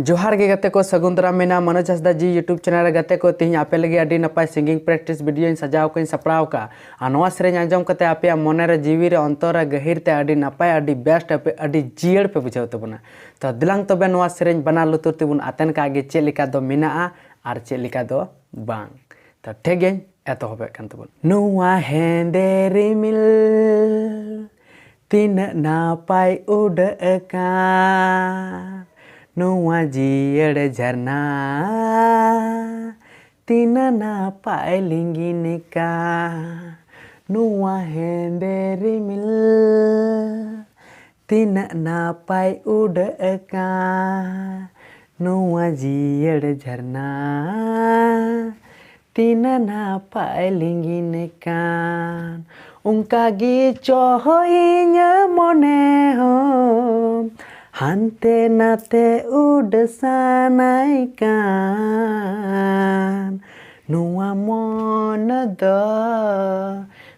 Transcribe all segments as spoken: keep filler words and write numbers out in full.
ᱡᱚᱦᱟᱨ ᱜᱮ ᱜᱟᱛᱮ ᱠᱚ, ᱥᱟᱹᱜᱩᱱ ᱫᱟᱨᱟᱢ ᱢᱮᱱᱟᱜᱼᱟ ᱢᱚᱱᱳᱡᱽ ᱦᱟᱸᱥᱫᱟ ᱡᱤ YouTube channel ᱨᱮ᱾ ᱜᱟᱛᱮ ᱠᱚ, ᱛᱮᱦᱮᱧ ᱟᱯᱮ ᱞᱟᱹᱜᱤᱫ ᱟᱹᱰᱤ ᱱᱟᱯᱟᱭ singing practice video ᱤᱧ ᱥᱟᱡᱟᱣ ᱠᱟᱜ ᱤᱧ ᱥᱟᱯᱲᱟᱣ ᱠᱟᱜᱼᱟ᱾ ᱟᱨ ᱱᱚᱣᱟ ᱥᱮᱨᱮᱧ ᱟᱸᱡᱚᱢ ᱠᱟᱛᱮ ᱟᱯᱮᱭᱟᱜ ᱢᱚᱱᱮ ᱨᱮ, ᱡᱤᱣᱤ ᱨᱮ, ᱚᱱᱛᱚᱨ ᱨᱮ ᱜᱟᱹᱦᱤᱨ ᱛᱮ ᱟᱹᱰᱤ ᱱᱟᱯᱟᱭ, ᱟᱹᱰᱤ best, ᱟᱹᱰᱤ ᱡᱤᱭᱟᱹᱲ ᱯᱮ ᱵᱩᱡᱷᱟᱹᱣ ᱛᱟᱵᱚᱱᱟ᱾ ᱛᱚ ᱫᱮᱞᱟᱝ ᱛᱚᱵᱮ ᱱᱚᱣᱟ ᱥᱮᱨᱮᱧ ᱵᱟᱱᱟᱨ ᱞᱩᱛᱩᱨ ᱛᱮᱵᱚᱱ ᱟᱛᱮᱱ ᱠᱟᱜ ᱜᱮ, ᱪᱮᱫ ᱞᱮᱠᱟ ᱫᱚ ᱢᱮᱱᱟᱜᱼᱟ ᱟᱨ ᱪᱮᱫ ᱞᱮᱠᱟ ᱫᱚ ᱵᱟᱝ᱾ ᱛᱚ ᱴᱷᱤᱠ ᱜᱮᱧ ᱮᱛᱚᱦᱚᱵᱮᱫ ᱠᱟᱱ ᱛᱟᱵᱚᱱᱟ᱾ ᱱᱚᱣᱟ ᱦᱮᱸᱫᱮ ᱨᱤᱢᱤᱞ ᱛᱤᱱᱟᱹᱜ ᱱᱟᱯᱟᱭ ᱩᱰᱟᱹᱜ ᱟᱠᱟᱱ, ᱱᱚᱣᱟ ᱡᱤᱭᱟᱹᱲ ᱡᱷᱟᱨᱱᱟ ᱛᱤᱱᱟᱹᱜ ᱱᱟᱯᱟᱭ ᱞᱤᱸᱜᱤᱱ ᱠᱟᱱ, ᱱᱚᱣᱟ ᱦᱮᱸᱫᱮ ᱨᱤᱢᱤᱞ ᱛᱤᱱᱟᱹᱜ ᱱᱟᱯᱟᱭ ᱩᱰᱟᱹᱜ ᱟᱠᱟᱱ, ᱱᱚᱣᱟ ᱡᱤᱭᱟᱹᱲ ᱡᱷᱟᱨᱱᱟ ᱛᱤᱱᱟᱹᱜ ᱱᱟᱯᱟᱭ ᱞᱤᱸᱜᱤᱱ ᱠᱟᱱ᱾ ᱚᱱᱠᱟ ᱜᱮ ᱪᱚ ᱤᱧᱟᱹᱜ ᱢᱚᱱᱮ ᱦᱚᱸ ᱦᱟᱱᱛᱮ ᱱᱟᱛᱮ ᱩᱰᱟᱹ ᱥᱟᱱᱟᱭ ᱠᱟᱱ᱾ ᱱᱚᱣᱟ ᱢᱚᱱ ᱫᱚ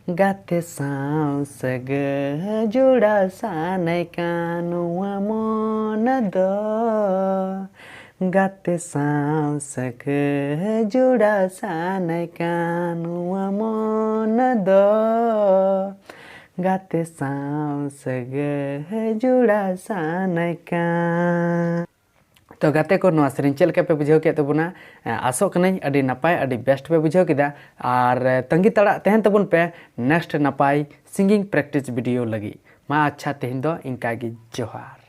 ᱜᱟᱛᱮ ᱥᱟᱶ ᱥᱟᱹᱜᱟᱹᱭ ᱡᱚᱲᱟᱣ ᱥᱟᱱᱟᱭ ᱠᱟᱱ᱾ ᱱᱚᱣᱟ ᱢᱚᱱ ᱫᱚ ᱜᱟᱛᱮ ᱥᱟᱶ ᱥᱟᱹᱜᱟᱹᱭ ᱡᱚᱲᱟᱣ ᱥᱟᱱᱟᱭ ᱠᱟᱱ᱾ ᱱᱚᱣᱟ ᱢᱚᱱ ᱫᱚ ᱜᱟᱛᱮ ᱥᱟᱶ ᱥᱟᱹᱜᱟᱹᱭ ᱡᱚᱲᱟᱣ ᱥᱟᱱᱟᱭ ᱠᱟᱱ᱾ ᱛᱚ ᱜᱟᱛᱮ ᱠᱚ, ᱱᱚᱣᱟ ᱥᱮᱨᱮᱧ ᱪᱮᱫ ᱞᱮᱠᱟ ᱯᱮ ᱵᱩᱡᱷᱟᱹᱣ ᱠᱮᱫ ᱛᱟᱵᱚᱱᱟ? ᱮ, ᱟᱥᱚᱜ ᱠᱟᱹᱱᱟᱹᱧ ᱟᱹᱰᱤ ᱱᱟᱯᱟᱭ, ᱟᱹᱰᱤ best ᱯᱮ ᱵᱩᱡᱷᱟᱹᱣ ᱠᱮᱫᱟ᱾ ᱟᱨ, ᱮ, ᱛᱟᱺᱜᱤ ᱛᱟᱲᱟᱜ ᱛᱟᱦᱮᱱ ᱛᱟᱵᱚᱱ ᱯᱮ next ᱱᱟᱯᱟᱭ singing practice video ᱞᱟᱹᱜᱤᱫ᱾ ᱢᱟ ᱟᱪᱪᱷᱟ, ᱛᱮᱦᱮᱧ ᱫᱚ ᱤᱱᱠᱟ ᱜᱮ᱾ ᱡᱚᱦᱟᱨ᱾